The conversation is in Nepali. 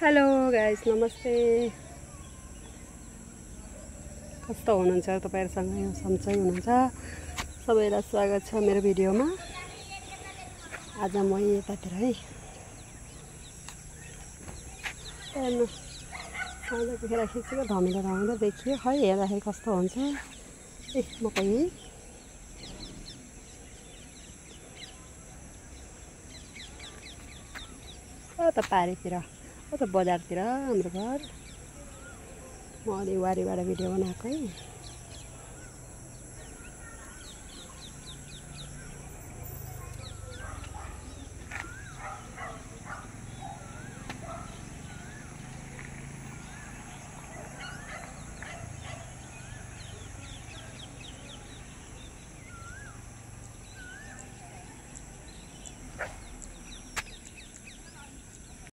हेलो गाइस, नमस्ते। कस्तो हुनुहुन्छ तपाईहरुसँग? सन्चै हुनुहुन्छ? सबैलाई स्वागत छ मेरो भिडियोमा। आज म यतातिर है हेर्नु साँझको खेर खिचेको धमिलो धमिलो देखियो है। हेर्दाखेरि कस्तो हुन्छ ए मकै त पारीतिर त बजारतिर हाम्रो घर। म अलि वारीबाट भिडियो बनाएको है।